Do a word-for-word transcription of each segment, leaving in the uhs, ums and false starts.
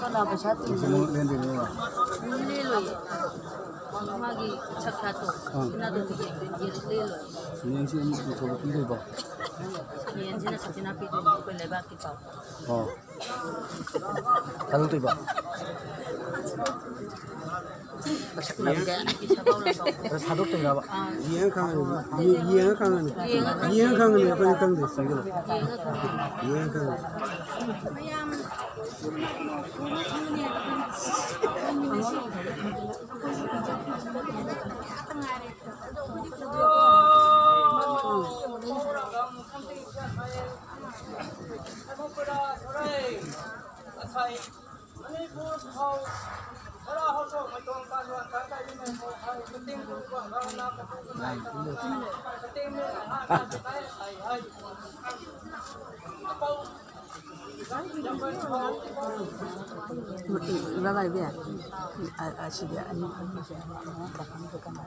ꯀꯅꯥ ꯄꯩꯁꯥ ꯇꯤꯡꯒꯅꯤ? ꯂꯦꯜꯂꯣꯏꯌꯦ꯫ ꯃꯥꯒꯤ ꯁꯛ ꯈꯔ ꯇꯣ-, ꯑꯥ꯫ ꯁꯤꯅꯥꯗꯣ ꯌꯦꯡ-, ꯌꯦꯡ-, ꯂꯦꯜꯂꯣꯏ꯫ ꯌꯦꯟꯁꯤ ꯑꯃꯨꯛ ꯄꯨꯊꯣꯛꯂꯛꯄꯤꯗꯣꯏꯕ? ꯌꯦꯟꯁꯤꯅ ꯁꯈꯤꯅꯥ ꯄꯤꯗꯣꯏꯅꯤ ꯑꯩꯈꯣꯏ ꯂꯩꯕꯥꯛꯀꯤ ꯄꯥꯎ꯫ ꯑꯣ꯫ ꯊꯥꯗꯣꯛꯇꯣꯏꯕ? ꯃꯁꯛ ꯅꯝꯒꯦ꯫ ꯑꯗ ꯊꯥꯗꯣꯛꯇꯣꯏꯔꯕ? ꯑꯥ꯫ ꯌꯦꯡꯉ ꯈꯪꯉꯅꯤ꯫ ꯌꯦꯡꯉ ꯈꯪꯉꯅꯤ꯫ ꯌꯦꯡꯉ ꯈꯪꯉꯅꯤ꯫ ꯌꯦꯡꯉ ꯈꯪꯉꯅꯤ꯫ ꯑꯩꯈꯣꯏꯅ ꯈꯪꯗꯦ꯫ ꯆꯪꯁꯤꯜꯂꯣ꯫ ꯌꯦꯡꯉ ꯈꯪꯉꯅꯤ꯫ ꯌꯦꯡꯉ ꯈꯪꯉꯅꯤ꯫ ꯏꯕꯥ ꯏꯕꯦ, ꯑ-, ꯑꯁꯤꯗꯤ ꯑꯅꯤ ꯑꯍꯨꯝꯁꯦ ꯑꯃ ꯄꯥꯈꯪꯗ ꯀꯅꯥ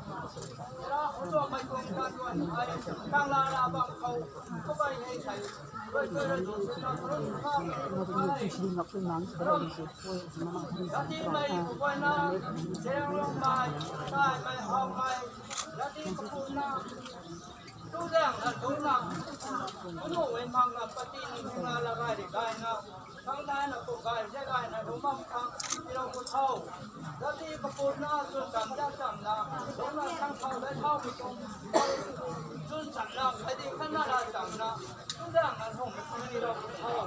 ꯈꯨꯗꯥꯡꯅ ꯂꯨꯝꯅ ꯈꯨꯅꯨ ꯋꯦꯟꯐꯥꯡꯅ ꯄꯇꯤ ꯅꯤꯡꯊꯤꯅ ꯂꯒꯥꯏꯔꯤ ꯒꯥꯏꯅ ꯈꯪꯗꯥꯏꯅ ꯀꯣꯛꯒꯥꯏ ꯖꯦꯒꯥꯏꯅ ꯂꯨꯃꯝ ꯈꯪ ꯏꯔꯧ ꯄꯨꯊꯧ꯫ ꯖꯥꯇꯤ ꯀꯄꯨꯔꯅ ꯆꯨꯟ ꯆꯝꯖ ꯆꯝꯅ ꯂꯨꯝꯅ ꯁꯪꯊꯧ ꯂꯩꯊꯧ ꯃꯤꯇꯣꯡ ꯆꯨꯟ ꯆꯝꯅ ꯈꯗꯤ ꯈꯟꯅꯔ ꯆꯝꯅ ꯈꯨꯗꯥꯡꯅ ꯂꯨꯝꯅ ꯏꯔꯧ ꯄꯨꯊꯧ꯫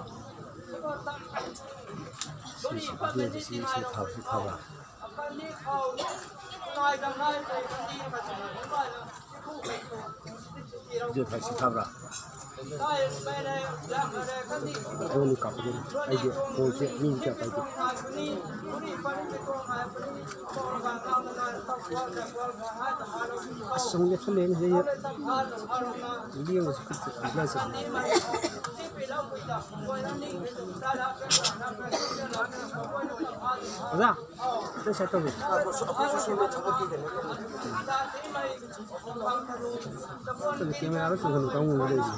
ꯁꯤꯕ ꯇꯝ ꯂꯨꯔꯤ ꯄꯟꯕꯅꯤ ꯇꯤꯉꯥꯏꯔꯧ ꯄꯨꯊꯧ꯫ ꯚꯤꯗꯤꯑꯣ ꯊꯥꯏꯁꯤ ꯊꯥꯕ꯭ꯔꯥ? ꯑꯩꯉꯣꯟꯗ ꯀꯥꯞꯄꯗꯨꯅꯤ꯫ ꯑꯩꯒꯤ ꯐꯣꯟꯁꯦ ꯃꯤ ꯀꯌꯥ ꯄꯥꯏꯗꯦ꯫ ꯑꯁ, ꯑꯃꯨꯛ ꯂꯦꯞꯁꯜꯂꯛꯑꯦꯅꯦ, ꯁꯤꯗꯩꯗ꯫ ꯚꯤꯗꯤꯑꯣꯒꯁꯦ ꯈꯨꯠꯁꯦ ꯈꯨꯠꯂꯥꯏꯁꯦ꯫ ꯑꯣꯖꯥ, ꯑꯩꯈꯣꯏ ꯁꯥꯏ ꯇꯧꯒꯦ꯫ ꯑꯗꯨꯅ ꯀꯦꯃꯦꯔꯥꯗ ꯆꯣꯡꯍꯟꯕ ꯀꯥꯡꯕꯨ ꯑꯃ ꯂꯩꯔꯤꯁꯦ꯫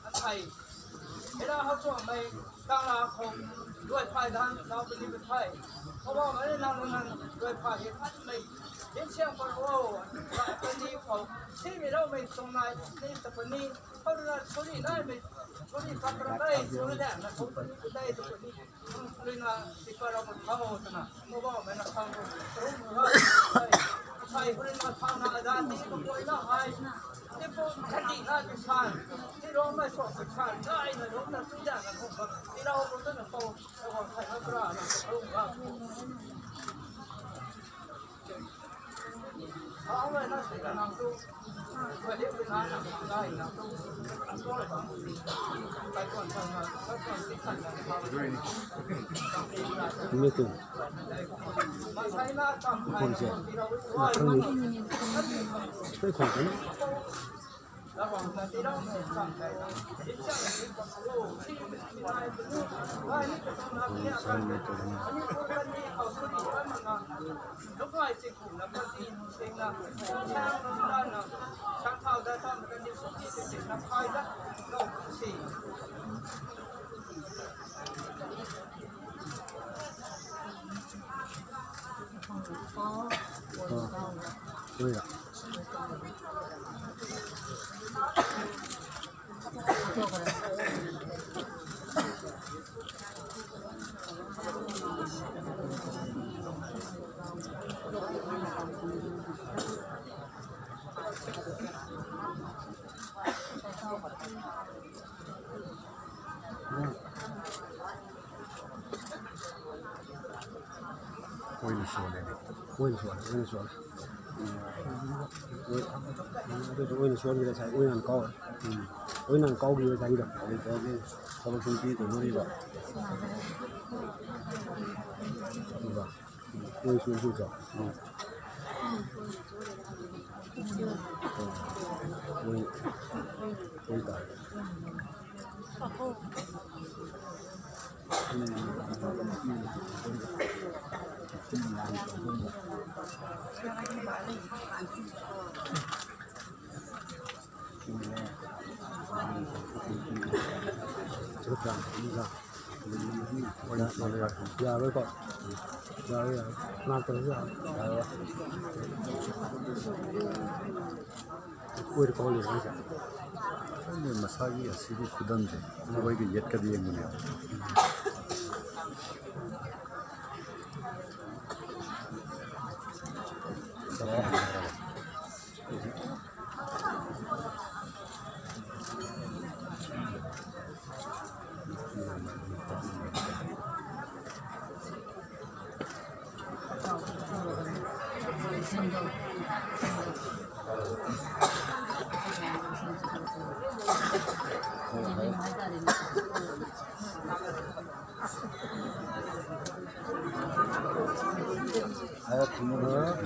ꯉꯁꯥꯏ ꯍꯦꯔꯥ ꯍꯧꯆꯣꯡꯃꯩ ꯀꯪꯂꯥꯈꯣꯡ ꯂꯣꯏꯐꯥꯏꯗ ꯍꯥꯟ ꯆꯥꯎꯕꯅꯤ ꯕꯊꯥꯏ꯫ ꯈꯣꯕꯥ ꯃꯔꯤ ꯅꯪ ꯅꯪ ꯂꯣꯏꯐꯥꯒꯤ ꯈꯟꯃꯩ ꯌꯦꯟꯁꯦꯡ ꯄꯔꯛꯑꯣ꯫ ꯂꯥꯛꯄꯅꯤ ꯐꯧ ꯁꯤꯃꯤꯔꯧꯃꯩ ꯇꯣꯡꯅꯥꯏ ꯅꯤ ꯇꯄꯅꯤ꯫ ꯐꯧꯗꯨꯅ ꯁꯣꯔꯤ ꯅꯥꯏꯃꯩ ꯁꯣꯔꯤ ꯐꯠꯇ꯭ꯔ ꯀꯩ ꯁꯣꯔꯤꯗ ꯅꯈꯣꯡ ꯄꯅꯤ ꯀꯗꯥꯏ ꯇꯄꯅꯤ꯫ ꯂꯣꯏꯅ ꯁꯤ ꯄꯔꯛꯑꯣ ꯐꯧꯗꯅ ꯈꯣꯕꯥ ꯃꯩꯅ ꯈꯪꯕ ꯇꯔꯨꯛ ꯃꯉꯥ ꯉꯁꯥꯏ ꯍꯣꯔꯦꯟ ꯃꯊꯥꯡꯅ ꯑꯗꯥ ꯇꯤꯕ ꯀꯣꯏꯅ ꯍꯥꯏ꯫ ꯅꯠꯇꯦ꯫ ꯃꯈꯣꯟꯁꯦ ꯈꯪꯗꯦ꯫ ꯂꯣꯏ ꯈꯣꯡꯉꯛꯀꯅꯤ꯫ ꯑꯣꯏꯅ ꯁꯣꯜꯂꯦꯅꯦ꯫ ꯑꯣꯏꯅ ꯁꯣꯜꯂꯦ, ꯑꯣꯏꯅ ꯁꯣꯜꯂꯦ꯫ ꯑꯣꯏ-, ꯑꯗꯨꯁꯨ ꯑꯣꯏꯅ ꯁꯣꯟꯈꯤꯕ ꯉꯁꯥꯏ, ꯑꯣꯏꯅ ꯍꯥꯟꯅ ꯀꯥꯎꯔꯦ꯫ ꯎꯝ꯫ ꯑꯣꯏꯅ ꯍꯥꯟꯅ ꯀꯥꯎꯈꯤꯕ ꯉꯁꯥꯏꯒꯤꯗꯣ꯫ ꯑꯗꯩ ꯇꯧꯔꯒ ꯊꯕꯛ ꯁꯨꯝ ꯄꯤ ꯇꯧꯗꯣꯔꯤꯕ꯫ ꯑꯗꯨꯒ ꯑꯣꯏ ꯁꯣꯟ ꯁꯣꯟꯗ꯭ꯔꯣ? ꯎꯝ꯫ ꯑꯣꯏ, ꯑꯣꯏ ꯇꯥꯔꯦ꯫ ꯌꯥꯔꯣꯏꯀꯣ? ꯌꯥꯔꯣꯏ, ꯌꯥꯔꯣꯏ꯫ ꯉꯥꯛꯇꯪꯁꯨ ꯌꯥꯔꯣꯏ꯫ ꯀꯣꯏꯔ ꯀꯣꯏꯔ ꯂꯩꯔꯝꯃꯤꯁꯦ꯫ ꯈꯪꯗꯦ, ꯃꯁꯥꯒꯤ ꯑꯁꯤꯒꯤ ꯈꯨꯗꯝꯁꯦ ꯃꯣꯏꯒ ꯌꯦꯠꯀꯗꯤ ꯌꯦꯡꯕꯅꯦꯕ꯫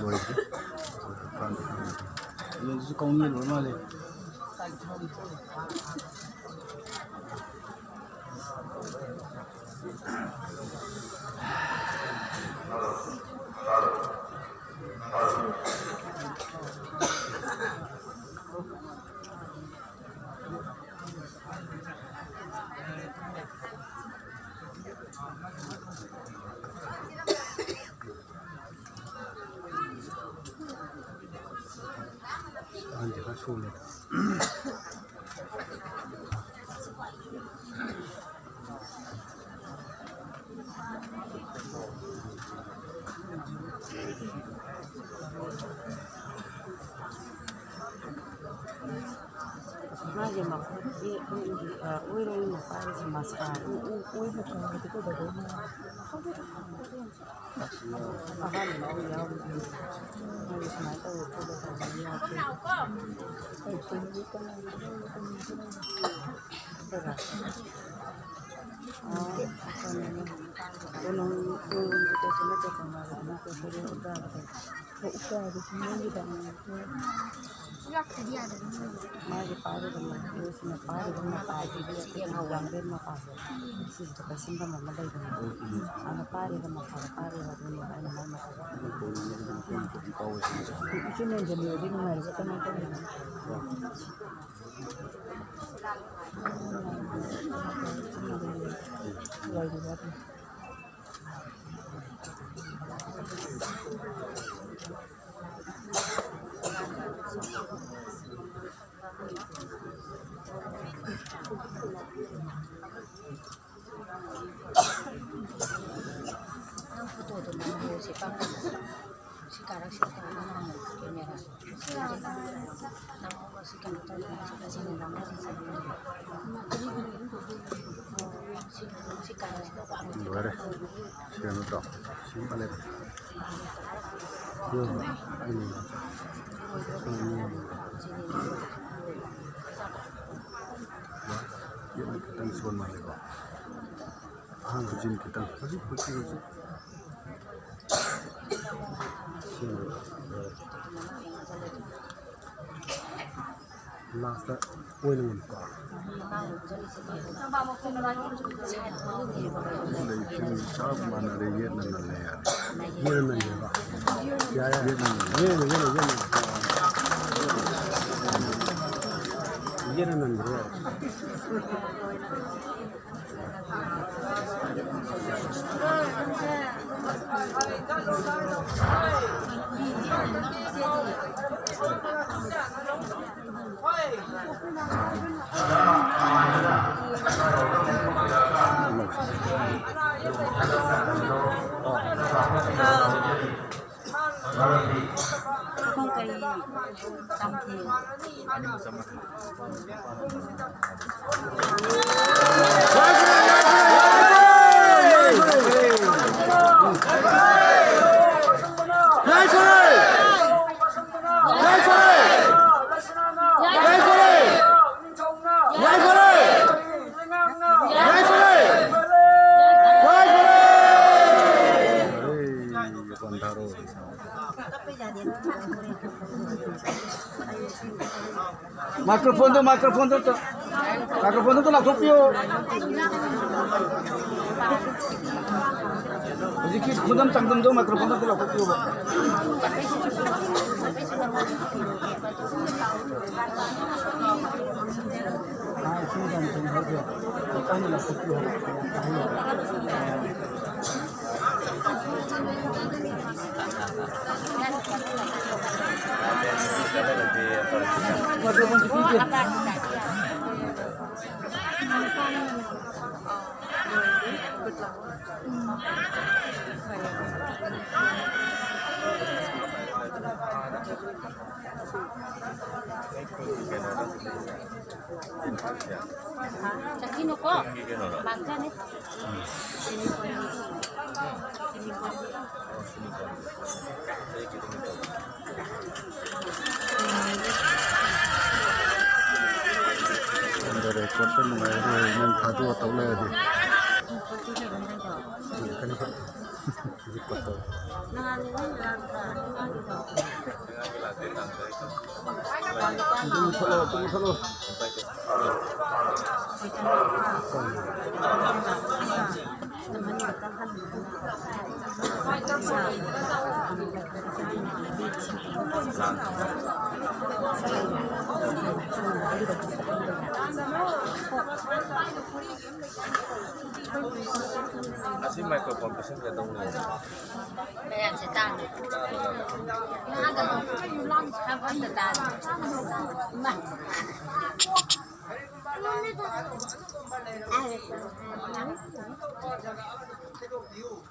ꯂꯣꯏꯗ꯭ꯔꯤ꯫ ꯌꯦꯟꯁꯤꯁꯨ ꯀꯧꯅꯤ ꯂꯣꯏ ꯃꯥꯜꯂꯦ꯫ ꯑꯍꯟꯁꯦ ꯈꯔ ꯁꯣꯜꯂꯦ꯫ ꯃꯥꯒꯤ ꯃꯈꯨꯠꯀꯤ ꯑꯩꯈꯣꯏꯒꯤ, ꯑ, ꯑꯣꯏꯔꯣꯝꯒꯤ ꯃꯄꯥꯒꯤꯁꯦ ꯃꯁꯥ ꯑꯣꯏꯕ ꯀꯥꯟꯗꯗꯤ ꯀꯩꯗꯧꯗꯣꯏꯅꯣ? ꯑꯍꯥꯟꯕ ꯌꯥꯎꯔꯤꯁꯦ ꯃꯣꯏꯒꯤ ꯁꯨꯃꯥꯏꯅ ꯇꯧꯋꯦ ꯈꯣꯠꯂꯦ ꯇꯧꯕ ꯌꯥꯎꯗꯦ꯫ ꯑꯣ, ꯀꯩꯅꯣꯅꯦ꯫ ꯀꯩꯅꯣ, ꯀꯩꯅꯣ, ꯀꯩꯅꯣ, ꯀꯩꯅꯣ, ꯀꯩꯅꯣ, ꯀꯩꯅꯣ, ꯀꯩꯅꯣ, ꯎꯄꯥꯗꯤ ꯃꯣꯏꯒꯤꯗ꯫ ꯃꯥꯒꯤ ꯄꯥꯏꯔꯤꯕ ꯃꯄꯥꯁꯤꯅ ꯄꯥꯏꯔꯤꯕ ꯃꯄꯥꯁꯤꯗꯤ ꯑꯩꯈꯣꯏꯒꯤ ꯌꯥꯡꯂꯦꯟ ꯃꯄꯥꯁꯦ ꯁꯤꯁꯤꯗ ꯀꯩꯁꯤꯟꯐꯝ ꯑꯃ ꯂꯩꯕꯅꯦ꯫ ꯑꯗ ꯄꯥꯏꯔꯤꯕ ꯃꯄꯥꯗ ꯄꯥꯏꯔꯤꯕ ꯑꯗꯨꯅꯦꯕ ꯑꯩꯅ ꯃꯥꯏ ꯃꯄꯥꯁꯦ꯫ ꯏꯆꯦ ꯅꯟꯗꯅꯤ ꯍꯣꯏꯗꯤ ꯅꯨꯡꯉꯥꯏꯔꯤꯕ ꯀꯃꯥꯏꯅ ꯇꯧꯔꯤꯅꯣ? ꯂꯩꯔꯤꯕ ꯑꯗꯨꯝ꯫ ꯅꯪ ꯐꯣꯇꯣꯗꯣ ꯅꯝꯍꯧꯔꯣ ꯁꯤ ꯄꯥꯛꯇꯅ꯫ ꯁꯤ ꯀꯥꯔꯛꯁꯤꯗ ꯇꯧꯔꯒ ꯅꯝꯍꯧꯔꯣ ꯀꯦꯃꯦꯔꯥ꯫ ꯅꯝꯍꯧꯔꯣ ꯁꯤ ꯀꯩꯅꯣ ꯇꯧꯗꯅ ꯁꯤ ꯅꯝꯍꯧꯔꯣ꯫ ꯁꯤ, ꯁꯤ ꯀꯥꯔꯛꯁꯤꯗ ꯋꯥꯡꯅ ꯂꯣꯏꯔꯦ꯫ ꯁꯤ ꯀꯩꯅꯣ ꯇꯧ꯫ ꯁꯤ ꯐꯔꯦ꯫ ꯎꯝ꯫ ꯎꯝ꯫ ꯌꯦꯠꯅ ꯈꯤꯇꯪ ꯁꯣꯟ ꯃꯥꯜꯂꯦꯀꯣ꯫ ꯑꯍꯥꯟꯕ ꯖꯤꯝ ꯈꯤꯇꯪ ꯍꯧꯖꯤꯛ ꯍꯧꯖꯤꯛ ꯍꯧꯖꯤꯛ ꯁꯦꯝꯕ ꯂꯥꯁꯇ ꯑꯣꯏꯅ ꯉꯝꯀꯣ꯫ ꯂꯩꯁꯤꯡ ꯆꯞ ꯃꯥꯟꯅꯔꯦ, ꯌꯦꯠꯅ ꯅꯜꯂꯦ ꯌꯥꯔꯦ꯫ ꯌꯦꯠꯅ ꯅꯜꯂꯦꯕ꯫ ꯌꯥꯔꯦ, ꯌꯥꯔꯦ꯫ ꯌꯦꯠꯅ ꯅꯜꯂꯦ꯫ ꯌꯦꯠꯅ, ꯌꯦꯠꯅ, ꯌꯦꯠꯅ꯫ ꯌꯦꯠꯅ ꯅꯟꯈ꯭ꯔꯦ꯫ ꯈꯣꯡ ꯀꯔꯤ ꯇꯝꯈꯤ? ꯃꯥꯏꯀ꯭ꯔꯣꯐꯣꯟꯗꯣ, ꯃꯥꯏꯀ꯭ꯔꯣꯐꯣꯟꯗꯣ ꯑꯝꯇ, ꯃꯥꯏꯀ꯭ꯔꯣꯐꯣꯟꯗꯣ ꯑꯝꯇ ꯂꯥꯎꯊꯣꯛꯄꯤꯌꯣ꯫ ꯍꯧꯖꯤꯛꯀꯤ ꯈꯨꯗꯝ ꯆꯥꯡꯗꯝꯗꯣ ꯃꯥꯏꯀ꯭ꯔꯣꯐꯣꯟꯗꯣ ꯑꯝꯇ ꯂꯥꯎꯊꯣꯛꯄꯤꯌꯣꯕ꯫ ꯆꯠꯈꯤꯅꯨꯀꯣ꯫ ꯃꯥꯡꯖꯅꯤ꯫ ꯄꯣꯠꯇ ꯅꯨꯡꯉꯥꯏꯔꯣꯏ ꯅꯪ ꯊꯥꯗꯣꯛꯑ ꯇꯧ ꯂꯩꯔꯗꯤ꯫ ꯀꯩꯅꯣ ꯈꯛ꯫ ꯍꯧꯖꯤꯛ ꯄꯣꯠꯇꯣ꯫ ꯃꯨꯊꯠꯂꯣ, ꯃꯨꯊꯠꯂꯣ꯫ ꯑꯁꯤ microphone ꯄꯤꯁꯤꯟꯒꯗꯧꯅꯦ꯫ ꯃꯌꯥꯝꯁꯦ ꯇꯥꯅꯤ꯫ ꯉꯥꯡꯒꯅꯨ꯫ ꯑꯝꯇ ꯇꯥꯗꯦ꯫ ꯏꯃꯥ꯫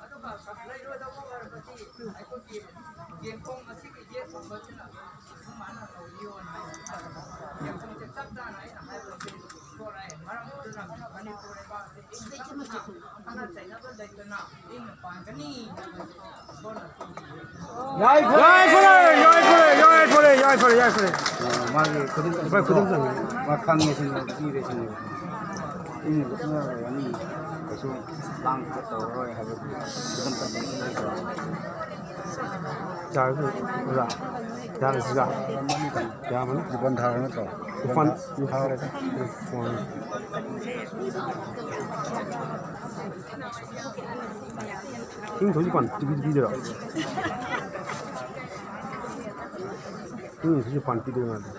ꯑꯗꯨꯒ ꯂꯩꯔꯣꯏꯗꯕ ꯑꯣꯏꯔꯕꯗꯤ ꯑꯩꯈꯣꯏꯒꯤ ꯌꯦꯡꯈꯣꯡ ꯑꯁꯤꯒꯤ ꯌꯦꯠ ꯊꯪꯕꯁꯤꯅ ꯑꯗꯨꯃꯥꯏꯅ ꯇꯧꯕꯤꯌꯣꯅ ꯍꯥꯏꯕ ꯌꯦꯡꯈꯣꯡꯁꯦ ꯆꯞ ꯆꯥꯅ ꯑꯩꯅ ꯍꯥꯏꯕꯁꯦ ꯁꯣꯔꯛꯑꯦ꯫ ꯃꯔꯝ ꯑꯗꯨꯅ ꯃꯅꯤꯄꯨꯔ ꯂꯩꯕꯥꯛ ꯑꯁꯤ ꯏꯪ ꯇꯞꯅ ꯈꯠꯅ ꯆꯩꯅꯕ ꯂꯩꯇꯅ ꯏꯪꯅ ꯄꯥꯟꯒꯅꯤ ꯍꯥꯏꯕꯁꯦ ꯏꯁꯣꯔꯅ ꯄꯤꯕꯤꯌꯨ꯫ ꯌꯥꯏꯐꯔꯦ, ꯌꯥꯏꯐꯔꯦ, ꯌꯥꯏꯐꯔꯦ, ꯌꯥꯏꯐꯔꯦ, ꯌꯥꯏꯐꯔꯦ꯫ ꯃꯥꯒꯤ ꯈꯨꯗꯝ ꯏꯚꯥꯏ ꯈꯨꯗꯝ ꯆꯟꯕꯤꯌꯨ꯫ ꯃꯥ ꯈꯪꯉꯦ ꯁꯤꯅꯦ, ꯄꯤꯔꯦ ꯁꯤꯅꯦ꯫ ꯏꯪꯅ ꯆꯠꯅꯔꯣꯏ ꯑꯅꯤ ꯀꯩꯁꯨ ꯂꯥꯡ ꯈꯣꯠ ꯇꯧꯔꯔꯣꯏ ꯍꯥꯏꯕꯒꯤ ꯈꯨꯗꯝ ꯆꯟꯕ ꯅꯠꯇ꯭ꯔꯣ? ꯌꯥꯔꯦ, ꯑꯣꯖꯥ꯫ ꯌꯥꯔꯦ, ꯑꯣꯖꯥ꯫ ꯌꯥꯔꯝꯃꯅꯤ꯫ ꯀꯨꯄꯟ ꯊꯥꯔꯣ ꯅꯠꯇ꯭ꯔꯣ? ꯀꯨꯄꯟ ꯊꯥꯔꯣ꯫ ꯏꯪ ꯊꯧꯖꯤꯛ ꯀꯥꯟ ꯇꯤꯚꯤ ꯄꯤꯗꯣꯏꯔꯣ? ꯏꯪ ꯊꯧꯖꯤꯛ ꯀꯥꯟ ꯄꯤꯗꯣꯏ ꯃꯥꯜꯂꯦ꯫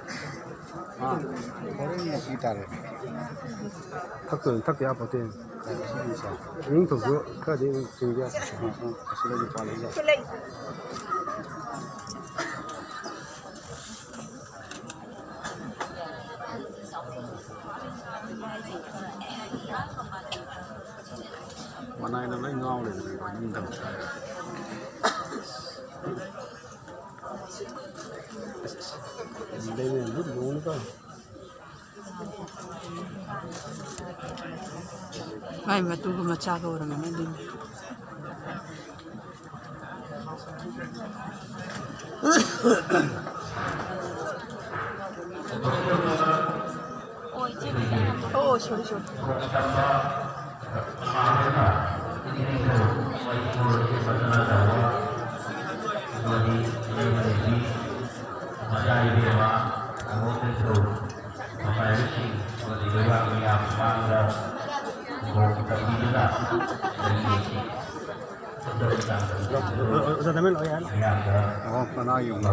ꯑꯥ, ꯍꯣꯔꯦꯟ ꯄꯤ ꯇꯥꯔꯦ꯫ ꯊꯛꯇꯣꯏꯅꯤ, ꯊꯛꯇ ꯌꯥꯄꯣꯠꯇꯦ꯫ ꯏꯪ ꯊꯧꯁꯨ ꯈꯔꯗꯤ ꯑꯗꯨꯝ ꯆꯤꯡꯕ ꯌꯥꯏ꯫ ꯎꯝ, ꯎꯝ, ꯑꯁꯤꯗꯗꯤ ꯄꯥꯜꯂꯤꯁꯦ꯫ ꯃꯅꯥꯏꯅ ꯂꯣꯏ ꯉꯥꯎ ꯂꯩꯔꯝꯃꯦ ꯅꯤꯡꯊꯝ ꯊꯥ꯫ ꯂꯩꯕ ꯌꯥꯝ ꯂꯨꯝ ꯂꯨꯝꯅꯤꯀꯣ꯫ ꯃꯥꯏ ꯃꯇꯨꯒ ꯃꯆꯥꯒ ꯑꯣꯏꯔꯝꯒꯅꯤ ꯑꯗꯨꯅꯤ꯫ ꯊꯕꯛ ꯇꯝꯕ ꯀꯅꯥ ꯍꯥꯏꯅ ꯏꯅꯤꯡꯊꯧ ꯃꯩꯇꯣꯟꯒꯤ ꯐꯖꯅ ꯇꯧꯕ ꯑꯃꯗꯤ ꯂꯩꯕꯗꯒꯤ ꯃꯆꯥ ꯏꯕꯦꯝꯃ ꯑꯃꯣꯠꯇꯁꯨ ꯃꯃꯥꯏꯕꯁꯤꯡ ꯑꯃꯗꯤ ꯂꯩꯕꯥꯛ ꯃꯤꯌꯥꯝ ꯃꯥꯡꯗ ꯊꯕꯛ ꯇꯝꯕꯤꯗꯨꯅ ꯂꯩꯔꯤ꯫ ꯈꯨꯗꯝ ꯇꯥꯡꯗꯝ ꯑꯣꯖꯥ ꯇꯃꯦꯡꯂꯣꯡ ꯌꯥꯅꯤ꯫ ꯃꯌꯥꯝꯗ ꯑꯣ ꯀꯅꯥꯒꯤ ꯌꯨꯝꯅꯣ?